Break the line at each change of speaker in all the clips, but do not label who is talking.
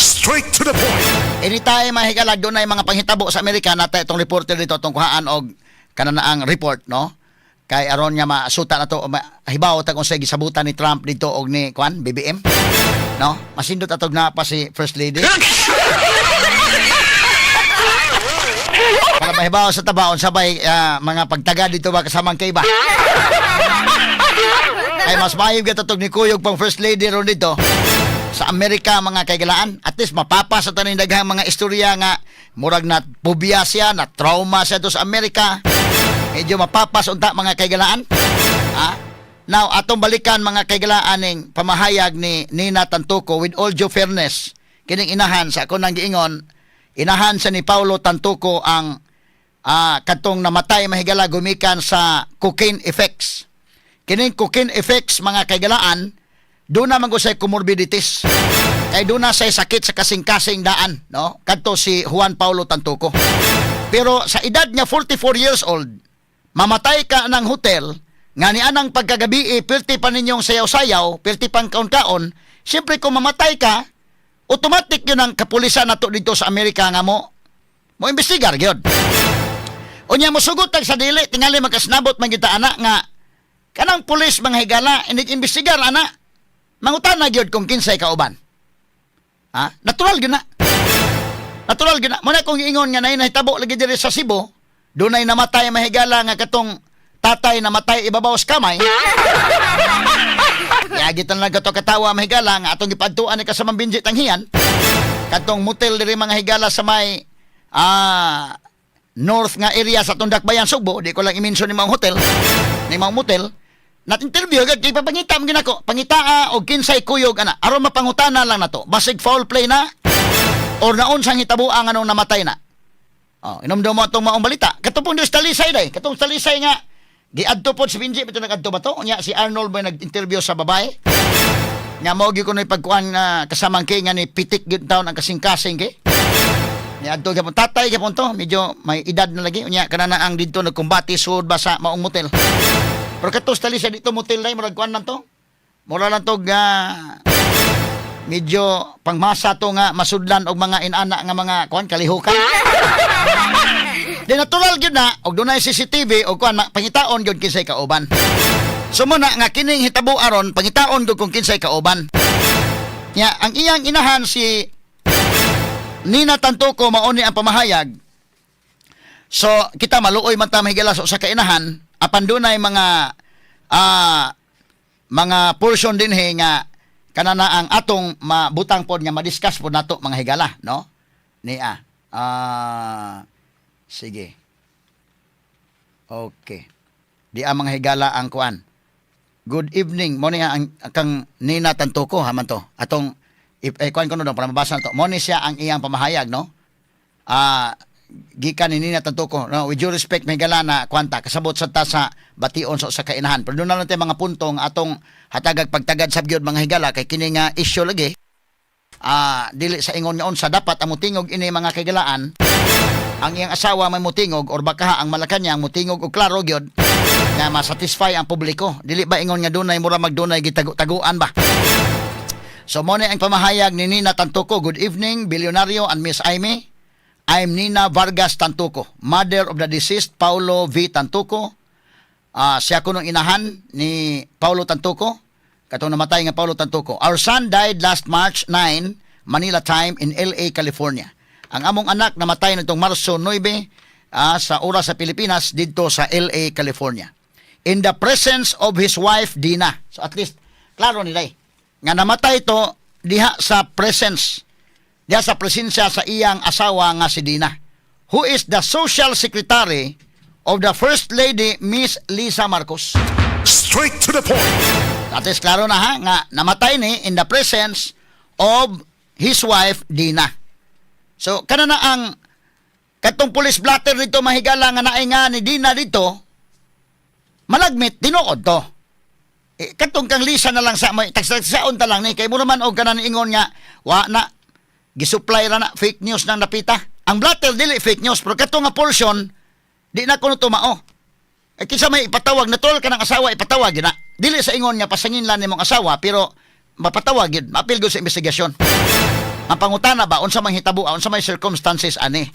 Straight to the point.
Anytime, mga higala, dunay mga panghitabo sa Amerika, nata itong reporter dito atong kuhaan og kananaang report, no? Kay aron nga masuta na to, hibaw ta kung sa gisabutan ni Trump dito og ni kuan BBM. No? Masindot atog na pa si First Lady. Para mahibaw sa tabaon sabay mga pagtaga dito ba kasamang kay ba. Kay mas maayo gyud atog ni kuyog pang First Lady ron dito sa Amerika, mga kaigalaan. At least mapapa sa taning daghang mga istorya nga murag na phobia siya, na trauma siya do sa Amerika. Medyo mapapas unta, mga kaigalaan, ah? Now, atong balikan, mga kaigalaan, ning pamahayag ni Nina Tantoco. With all due fairness, kining inahan sa ako nang giingon, inahan sa ni Paulo Tantoco ang kadtong namatay, mahigala, gumikan sa cocaine effects. Kining cocaine effects, mga kaigalaan, doon na man say comorbidities. Kay doon na say sakit sa kasing-kasing daan, no? Kadto si Juan Paulo Tantoco. Pero sa edad niya, 44 years old, mamatay ka ng hotel, nga ni anang pagkagabi, eh, pirti pa ninyong sayaw-sayaw, pirti pang kaon-kaon, siyempre kung mamatay ka, automatic yun ang kapulisan nato dito sa Amerika nga mo imbestigar gyud. Unya mosugot tag sa dili, tingali magkasnabot man kita ana nga kanang pulis, mga higala, inig imbestigar ana, mangutana gyud kung kinsay kauban. Ha? Natural gyud na. Natural gyud na. Muna kung giingon nga nay nahitabo lagi diri sa Cebu, dunay namatay, mahigala, nga katong tatay namatay ibabaw sa kamay. Yagi tan lang kato katawa, mahigala, nga atong gipadtuan ni kasamang Benji Tanghian. Katong motel diri, mga higala, sa may north nga area sa atong Dakbayan Sugbo, di ko lang i-mention ni mga hotel, ni mga motel. Nat interview gad kay papangita mo ginako, pangitaa og kinsay kuyog ana aron mapangutana lang nato. Basig foul play na or naunsang hitabuang anong namatay na. Oh, inomdom mo atong maong balita. Katong pong Talisay day, katong Talisay nga giadto pod si Benji, bito nagadto ba to? Unya si Arnold ba nag-interview sa babae? Nga mao gyud kuno'y pagkuan nga kasamang kay nga ni pitik gyud taon ang kasing-kasing kay. Ni adto gyapon tatay gyapon to, medyo may edad na lagi. Unya kanana ang didto nagkumbati sud ba sa maong motel. Pero kato sa Talisay dito motel day, murag kuan lang to. Mura lang to nga medyo pangmasa to nga masudlan og mga inana nga mga kuan kalihukan. Di natural gyud na og dunay CCTV og kuan, pangitaon gyud kinsay kauban. So muna nga kining hitabo aron, pangitaon gyud kung kinsay kauban. Nya ang iyang inahan, si Nina Tantoco, mao ni ang pamahayag. So kita maluoy man ta, mahigala, sa kainahan, apan dunay mga portion dinhi nga kanana ang atong mabutang pod nga madiscuss pod nato, mga higala, no? Ni sige. Okay. Di ang mga higala ang kuan. Good evening. Mo ni ang kang Nina Tantoco haman to. Atong eh, kuan ko no para mabasa na to. Mo ni siya ang iyang pamahayag, no? Gikan ni Nina Tantoco, no? With due respect, may gala na kwanta kasabot sa ta sa bation sa kainahan. Pero doon na lang tayo mga puntong atong hatagag pagtagad sa gyud, mga higala, kay kini nga issue lagi dili sa ingon nga unsa dapat ang mutingog ini, mga kaigalaan, ang iyang asawa may mutingog or baka ang Malacanang mutingog og klaro gyud nga masatisfy ang publiko. Dili ba ingon nga dunay mura magdunay gitago-taguan ba. So mo ni ang pamahayag ni Nina Tantoco. "Good evening, Bilyonaryo and Miss Amy. I'm Nina Vargas Tantoco, mother of the deceased Paulo V. Tantoco." Siya kunong inahan ni Paulo Tantoco, katong namatay nga Paulo Tantoco. "Our son died last March 9, Manila time, in LA, California." Ang among anak namatay nitong Marso 9 sa oras sa Pilipinas didto sa LA, California. "In the presence of his wife Dina." So at least klaro nila eh nga namatay ito diha sa presence, diha sa presensya sa iyang asawa nga si Dina, "who is the social secretary of the First Lady Miss Lisa Marcos."
Straight to the point.
At least klaro na ha nga namatay ni in the presence of his wife Dina. So kana na ang katong police blotter dito, mahigala, nga naay nga ni Dina dito malagmit tinuod to. Eh, katong kang Lisa na lang sa may tagsaon ta lang ni kay mo naman og kanan ingon nga wa na gisupply ra na, fake news nang napita. Ang blotter dili fake news, pero katong nga portion di na kuno tumao. Eh kinsa may ipatawag, natural ka ng asawa ipatawag yun na. Dili sa ingon nga pasangin lang nimong asawa, pero mapatawag yun, maapil gyud sa investigasyon. Ang pangutana ba, unsa man hitabo, unsa may circumstances ani?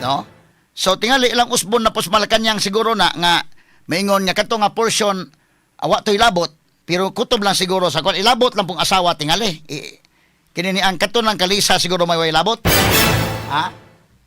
No? So tingali ilang usbon na pos Malacanang siguro na nga maingon nga kadto nga portion wa to'y labot, pero kutob lang siguro sa kwan ilabot lang pong asawa tingali. Kini ni ang kadto lang kalisa siguro may way labot. Ha?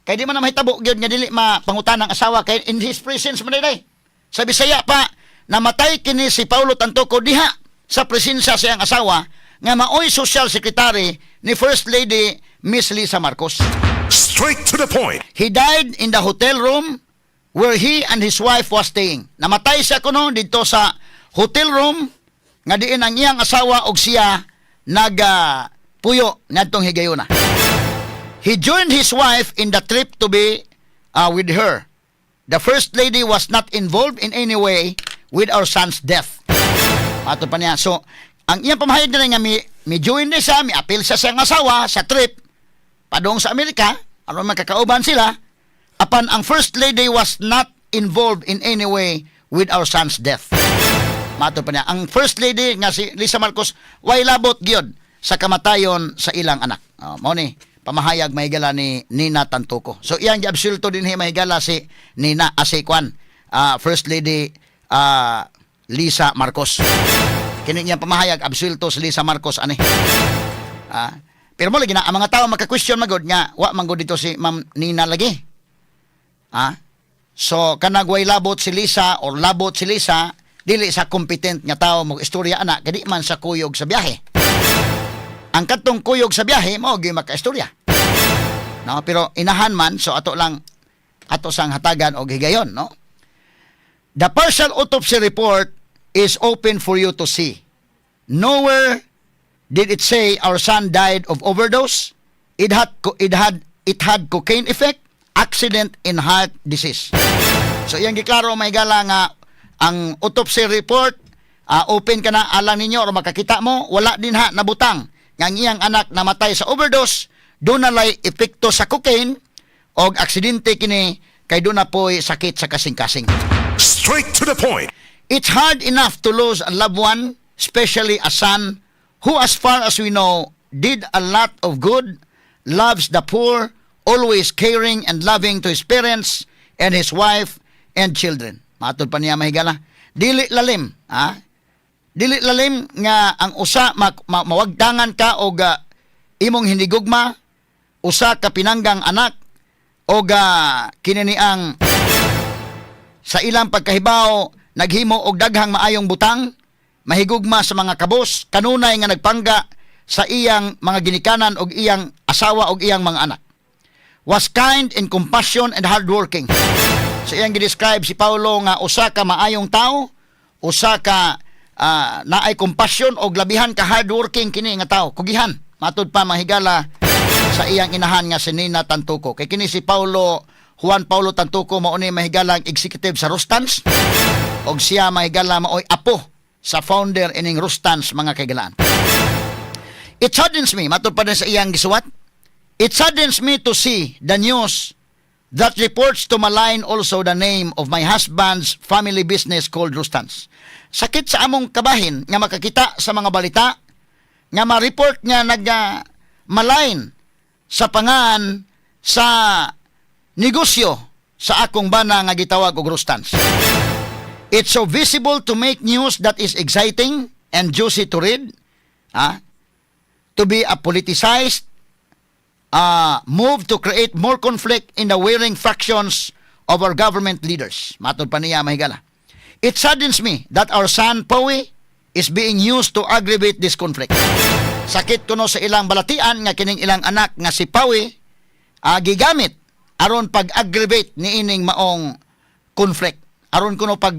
Kay di man na mahitabo gyud nga dili mapangutan ang asawa kay in his presence man day. Sa Bisaya pa, namatay kini si Paulo Tantoco diha sa presensya sa iyang asawa nga maoy social secretary ni First Lady Miss Lisa Marcos.
Straight to the point.
He died in the hotel room where he and his wife was staying. Namatay siya kuno dito sa hotel room nga diin ang iyang asawa og siya naga puyo ngadtong higayuna. He joined his wife in the trip to be with her. The First Lady was not involved in any way with our son's death. Ato pa niya. So, ang iyang pamahayag na nga mi join din siya, mi apil siya sa iyang asawa sa trip padung sa Amerika, aron magkakauban sila, apan ang First Lady was not involved in any way with our son's death. Mato pa niya. Ang First Lady nga si Lisa Marcos way labot gyud sa kamatayon sa ilang anak. Oh, mao ni pamahayag, mahigala, ni Nina Tantoco. So iyang giabsulto din mahigala, si Nina Asikwan, First Lady Lisa Marcos. Kini niyang pamahayag, absulto si Lisa Marcos ani. Pero mo lagi na ang mga tao maka-question magod nga wa man gud dito si Ma'am Nina lagi. So kanag way labot si Lisa or labot si Lisa, dili sa competent nga tao mo istorya ana kay di man sa kuyog sa biyahe. Ang kadtong kuyog sa biyahe mao gyud makaistorya. No, pero inahan man, so ato lang ato sang hatagan og higayon, no? The partial autopsy report is open for you to see. Nowhere did it say our son died of overdose. It had cocaine effect, accident and heart disease. So iyang giklaro, mahigala, nga ang autopsy report open ka na alang ninyo or makakita mo, wala din ha nabutang nga ang iyang anak namatay sa overdose, duna lay epekto sa cocaine og aksidente kini kay duna po'y sakit sa kasing-kasing.
Straight to the point.
It's hard enough to lose a loved one, especially a son who, as far as we know, did a lot of good, loves the poor, always caring and loving to his parents and his wife and children. Matod pa niya, mahigala. Dili lalim, ha? Dili lalim nga ang usa mawagtangan ka og imong hinigugma, usa ka pinanggang anak og kini ni ang sa ilang pagkahibaw naghimo og daghang maayong butang, mahigugma sa mga kabos, kanunay nga nagpangga sa iyang mga ginikanan og iyang asawa og iyang mga anak. Was kind and compassion and hardworking. Sa iyang gi-describe si Paulo nga usa ka maayong tao, usa ka naay compassion og labihan ka hardworking kini nga tao, kugihan. Matud pa, mahigala, sa iyang inahan nga si Nina Tantoco. Kay kini si Paulo Juan Paulo Tantoco mao ni, mahigala, ang executive sa Rustans og siya, mahigala, maoy apo sa founder ining Rustans, mga kaigalaan. It saddens me, matud pa din sa iyang gisuwat. It saddens me to see the news that reports to malign also the name of my husband's family business called Rustans. Sakit sa among kabahin nga makakita sa mga balita nga ma-report nga nag malign sa pangan sa negosyo sa akong bana nga gitawag og Rustans. It's so visible to make news that is exciting and juicy to read, to be a politicized move to create more conflict in the warring fractions of our government leaders. Matod pa niya, mahigala. It saddens me that our son, Poe, is being used to aggravate this conflict. Sakit kuno sa ilang balatian nga kining ilang anak nga si Poe gigamit aron pag-aggravate niining maong conflict. Aron kuno pag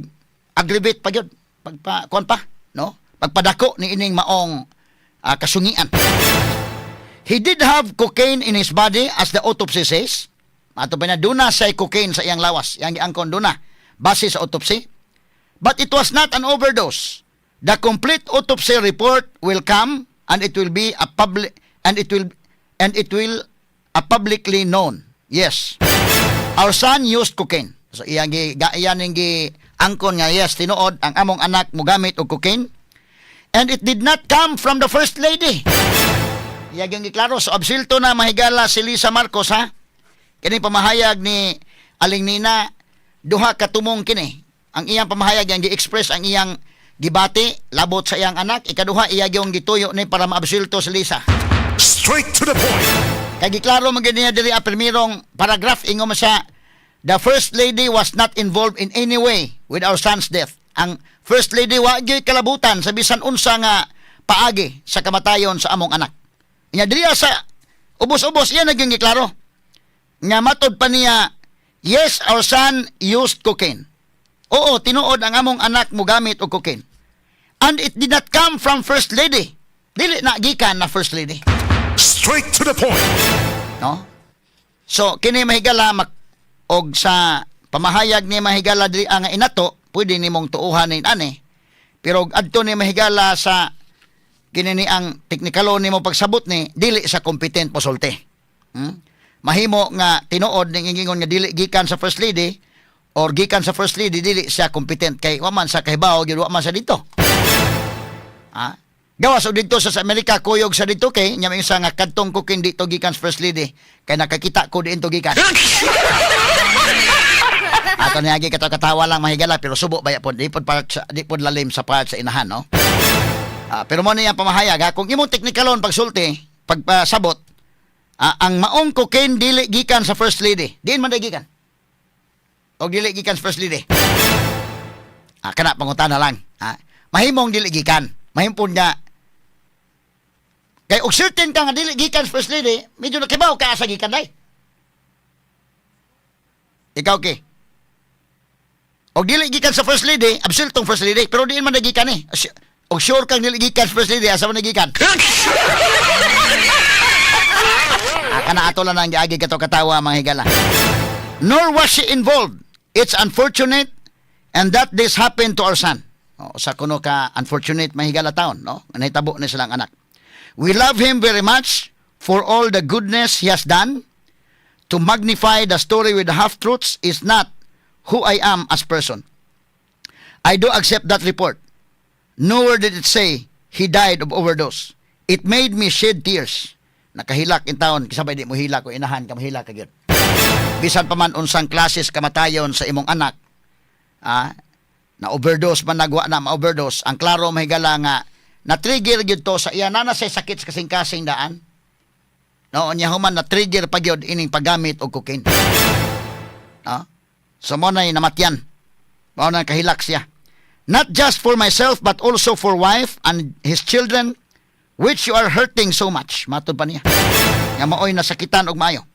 aggravate pa gyud, pagpa kuan pa, no? Pagpadako niining maong kasungian. He did have cocaine in his body, as the autopsy says. Ato pa na, duna siya cocaine sa iyang lawas. Iyang giangkon duna base sa autopsy. But it was not an overdose. The complete autopsy report will come and it will a publicly known. Yes. Our son used cocaine. So iyang gi angkon nga yes, tinuod ang among anak mogamit og cocaine. And it did not come from the First Lady. Iya gyud giklaro. So absuelto na, mahigala, si Lisa Marcos, ha. Kini pamahayag ni Aling Nina, duha ka tumong kini. Ang iyang pamahayag, ang gi-express ang iyang gibati labot sa iyang anak. Ikaduha, iya gyung gituyo ni para maabsuelto si Lisa.
Straight to the point.
Kay giklaro man gyud niya diri ang primerong paragraph, ingon man siya, "The First Lady was not involved in any way with our son's death." Ang First Lady wa gyud kalabutan sa bisan unsa nga paagi sa kamatayon sa among anak. Nya diri sa ubos-ubos, iya na gyud giklaro. Nga matod pa niya, "Yes, our son used cocaine." Oo, tinuod ang among anak mogamit og cocaine. "And it did not come from First Lady." Dili na gikan na First Lady.
Straight to the point.
No? So kini, mahigala, mak og sa pamahayag ni mahigala diri nga inato, pwede nimong tuuhan ni ani. Pero og adto ni mahigala sa kini ni ang teknikalo nimo pagsabot ni dili sa competent mosulti. Mahimo nga tinuod ning ingon nga dili gikan sa First Lady or gikan sa First Lady, dili siya competent kay wa man sa kahibaw gyud, wa man sa dito. Ah, gawas og didto sa Amerika, kuyog sa dito kay nya may isa nga kadtong cocaine dito gikan sa First Lady kay nakakita ko diin to gikan. Ato niya kato katawa lang, mahigala, pero subo baya pod, di pod part sa, di pod lalim sa part sa inahan, no. Ah, pero mo niya pamahayag, ha, kung imong teknikalon pagsulti, pagpasabot, ang maong cocaine dili gikan sa First Lady. Diin man day gikan? Og dili gikan sa First Lady. Ah, kana pangutana lang. Ah, mahimong dili gikan. Mahimpon nga kay og certain ka nga dili gikan sa First Lady, medyo nakibaw ka sa gikan day. Ikaw ke. Og dili gikan sa First Lady, absueltong First Lady, pero diin man gikan eh. Og sure kang dili gikan sa First Lady, asa man gikan? Ah, kana ato lang ang giagi kato katawa, mga higala. "Nor was she involved. It's unfortunate and that this happened to our son." O, sa kuno ka unfortunate, mahigala taon, no? Nahitabo ni silang anak. "We love him very much for all the goodness he has done. To magnify the story with half-truths is not who I am as person. I do accept that report. Nowhere did it say he died of overdose. It made me shed tears." Nakahilak in taon, kisabay di mo hilak o inahan ka, mahilak ka gyud. Bisan pa man unsang klases kamatayon sa imong anak, na overdose man nagwa na ma-overdose, ang klaro, mahigala, nga na trigger gyud to sa iya nana sa sakit sa kasing-kasing daan. No, nya human na trigger pa gyud ining paggamit og cocaine. No? So mo na'y namatyan. Mao na kahilak siya. "Not just for myself but also for wife and his children which you are hurting so much." Matod pa niya. Nga maoy nasakitan og maayo.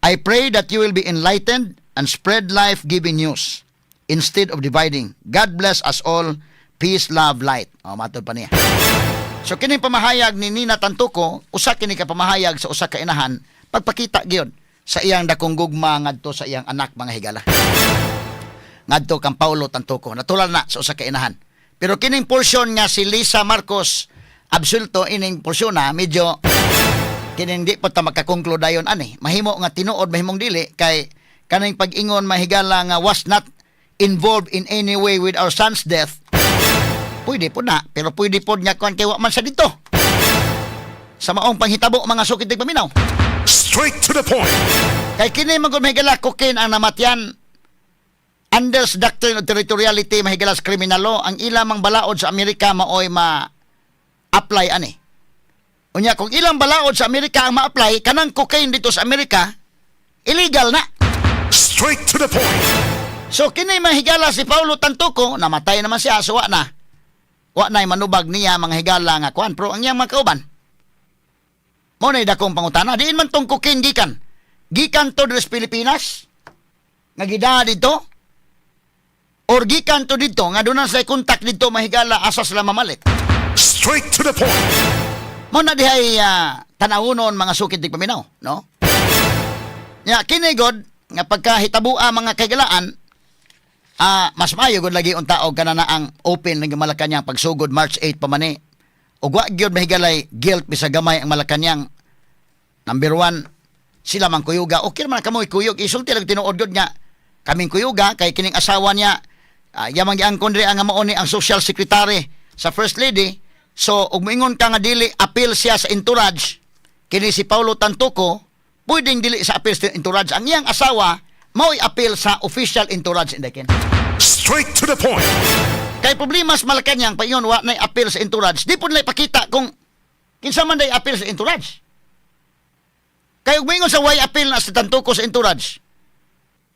"I pray that you will be enlightened and spread life-giving news instead of dividing. God bless us all. Peace, love, light." O, matod pa niya. So kini pamahayag ni Nina Tantuco, usa kini ka pamahayag sa usa ka inahan, pagpakita gyud sa iyang dakong gugma ngadto sa iyang anak, mga higala. Ngadto kang Paulo Tantuco. Natural na sa usa ka inahan. Pero kining portion nga si Lisa Marcos absuelto, ining porsyon na medyo kining di pa ta makakonklude dayon ani. Mahimo nga tinuod, mahimong dili, kay kaning pag-ingon, mahigala, nga "was not involved in any way with our son's death," pwede po na, pero pwede po nga kuan kay wa man sa dito sa maong panghitabo, mga sukit paminaw.
Straight to the point.
Kay kini man gud, mahigala, cocaine ang namatyan. Under sa doctrine of territoriality, mahigala, sa criminal law, ang ilang mang balaod sa Amerika maoy ma apply ani. Unya kung ilang balaod sa Amerika ang ma-apply, kanang cocaine dito sa Amerika illegal na.
Straight to the point.
So kini, mahigala, si Paulo Tantuco, namatay naman siya, so wa na. Wa na manubag niya, mga higala, nga kuan, pero ang iyang mga kauban. Mo na dakong pangutana, diin man tong cocaine gikan? Gikan to diri sa Pilipinas? Nga gidaa dito? Or gikan to dito nga doon na sa contact dito, mahigala, asa sila mamalit?
Straight to the point.
Mo na dihay tanawunon, mga sukid tig paminaw, no? Nya kini god nga pagkahitabua, mga kaigalaan, mas maayo gud lagi unta og kana na ang open ng Malacañang pagsugod March 8 pa man ni. Ug wa gyud, mahigalay, guilt bisag gamay ang Malacañang. Number one, sila man kuyuga. Okay man kamoy kuyog. Isulti lang tinuod gyud nga kaming kuyuga kay kining asawa niya, yamang giangkon diri ang mao ni ang social secretary sa First Lady. So ug moingon ka nga dili appeal siya sa entourage. Kini si Paulo Tantoco, pwedeng dili sa appeal sa entourage. Ang iyang asawa, mao'y appeal sa official entourage, inday, Ken.
Straight to the point.
Kay problema sa Malacanang, paingon wa na appeal sa entourage. Di po nila ipakita kung kinsa man day appeal sa entourage. Kay ug moingon sa way appeal na sa Tantoco sa entourage.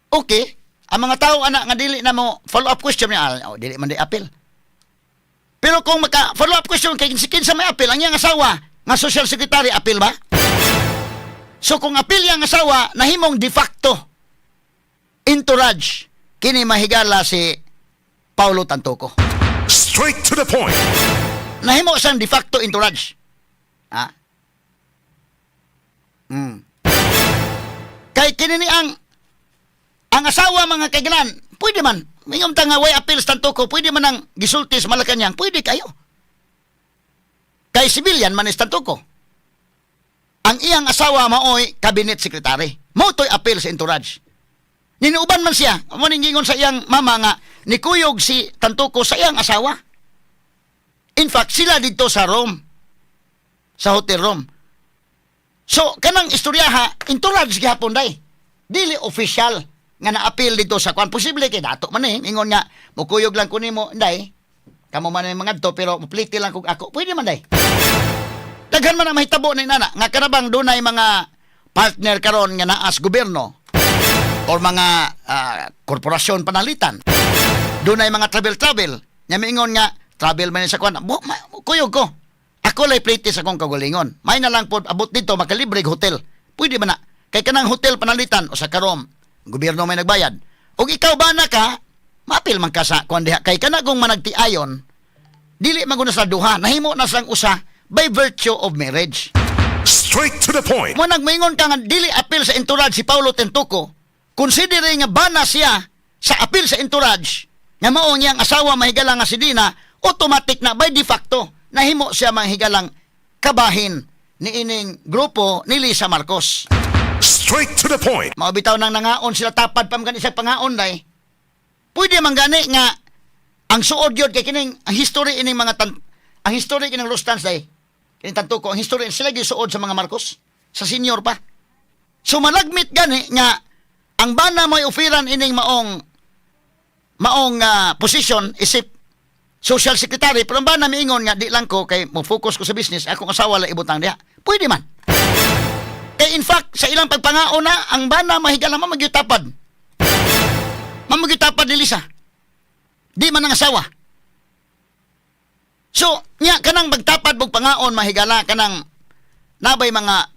Okay, ang mga tao ana nga dili na mo follow up question niya, ah, oh, dili man day appeal. Pero kung maka follow up question kay kinsa may appeal, ang iyang asawa nga social secretary, appeal ba? So kung appeal yang asawa, nahimong de facto entourage kini, mahigala, si Paulo Tantoco.
Straight to the point.
Nahimo siyang de facto entourage. Ha? Kay kini ni ang asawa, mga kaigalan, pwede man. Mingon ta nga way appeal sa Tantoco, pwede man ang gisulti sa Malacanang, pwede kayo. Kay civilian man is Tantoco. Ang iyang asawa maoy cabinet secretary. Mao to'y appeal sa entourage. Ninuuban man siya. Mo ning gingon sa iyang mama nga nikuyog si Tantoco sa iyang asawa. In fact, sila dito sa Rome. Sa Hotel Rome. So, kanang istoryaha, entourage gihapon day. Dili official nga na-appeal dito sa kwan. Posible kay dato man eh. Ingon nga, mukuyog lang ko nimo, day. Kamo man ang mga to, pero mupliti lang kog ako. Pwede man day. Daghan man ang mahitabo ni nana nga kanabang dunay mga partner karon nga naas gobyerno or mga korporasyon panalitan. Dunay mga travel-travel. Nya miingon nga travel man ni sa kwan. Bu, ma, kuyog ko. Ako lay pliti sa akong kaugalingon. May na lang po abot dito makalibre og hotel. Pwede man na. Kay kanang hotel panalitan o sa karom, gobyerno may nagbayad. Og ikaw ba na ka, maapil man ka sa kwan diha. Kay kana kung managtiayon, dili man guna sa duha, nahimo na sang usa by virtue of marriage.
Straight to the point.
Mo nagmoingon ka nga dili appeal sa entourage si Paulo Tantoco, considering nga bana siya sa appeal sa entourage, nga mao niyang asawa, mahigala, nga si Dina, automatic na by de facto nahimo siya mahigalang kabahin ni ining grupo ni Lisa Marcos.
Straight to the point.
Mao bitaw nang nangaon sila, tapad pa man gani sa pangaon day. Pwede man gani nga ang suod gyud kay kining ang history ining mga tan, ang history kining Rustans day. Kining Tantoco, ang history sila gyud suod sa mga Marcos, sa senior pa. So malagmit gani nga ang bana mo'y ofiran ining maong maong position isip social secretary, pero ang bana miingon nga di lang ko kay mo focus ko sa business, akong asawa lang ibutang diha. Pwede man. Kay in fact, sa ilang pagpangaon na, ang bana, mahigala, mamagyutapad. Mamagyutapad ni Lisa. Di man ang asawa. So, nya kanang magtapad bog pangaon, mahigala, kanang nabay mga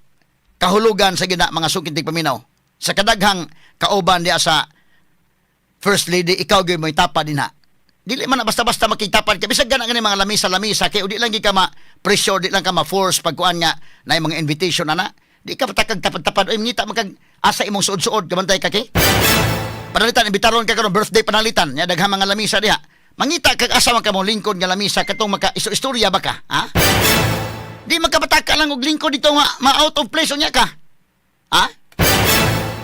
kahulugan sa gina, mga suking tigpaminaw. Sa kadaghang kauban diya sa First Lady, ikaw gyud mo'y tapad din ha. Dili man na basta-basta makitapad ka. Bisag gana gani mga lamisa-lamisa kay di lang gyud ka ma-pressure, di lang ka ma-force pagkuan nga na mga invitation ana. Di ka patakag tapad-tapad. Oy, ngita makag asa imong suod-suod, kabantay ka kay. Panalitan, imbitaron ka karon birthday panalitan, nya daghang mga lamisa diha. Mangita kag asa man ka mo lingkod nga lamisa katong maka istorya ba ka, ha? Di magkapataka lang og lingkod dito nga ma out of place unya ka. Ha?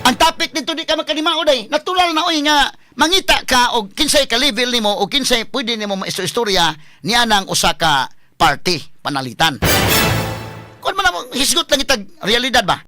Ang topic dito di ka makalimao day. Natural na oy nga mangita ka og kinsay ka level nimo o kinsay pwede nimo maistorya niya nang usa ka party panalitan. Kun man na mo hisgot lang itag realidad ba?